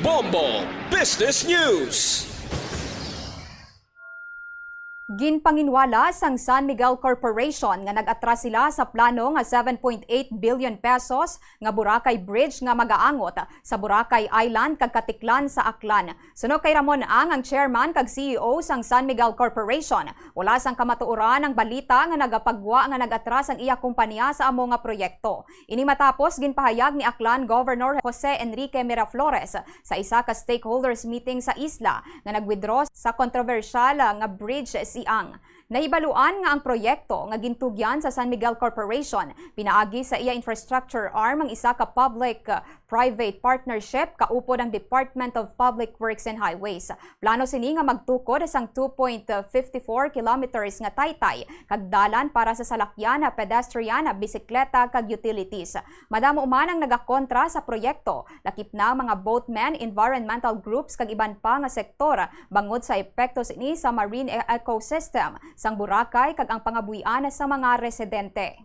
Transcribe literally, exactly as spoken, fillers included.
Bombo Business News. Ginpanginwala sang San Miguel Corporation nga nag-atras sila sa plano nga seven point eight billion pesos nga Boracay Bridge nga magaangot sa Boracay Island kag Caticlan sa Aklan. Suno kay Ramon Ang, ang chairman kag C E O sang San Miguel Corporation, wala sang kamatuoran ang balita nga nagapagwa nga nag-atras ang iya kompanya sa amo nga proyekto. Ini matapos ginpahayag ni Aklan Governor Jose Enrique Miraflores sa isa ka stakeholders meeting sa isla nga nag-withdraw sa kontrobersyal nga bridge si Ang. Nahibaluan nga ang proyekto nga gintugyan sa San Miguel Corporation pinaagi sa iya infrastructure arm ang isa ka public-private partnership kaupod ang Department of Public Works and Highways. Plano sini nga magtukod sang two point fifty four kilometers nga taytay kag dalan para sa salakyan, pedestrian, bisikleta kag utilities. Madamo man ang nagakontra sa proyekto, lakip na ang mga boatmen, environmental groups kag iban pa nga sektor, bangod sa epekto sini sa marine e- ecosystem sang Boracay kag ang pangabuhian sa mga residente.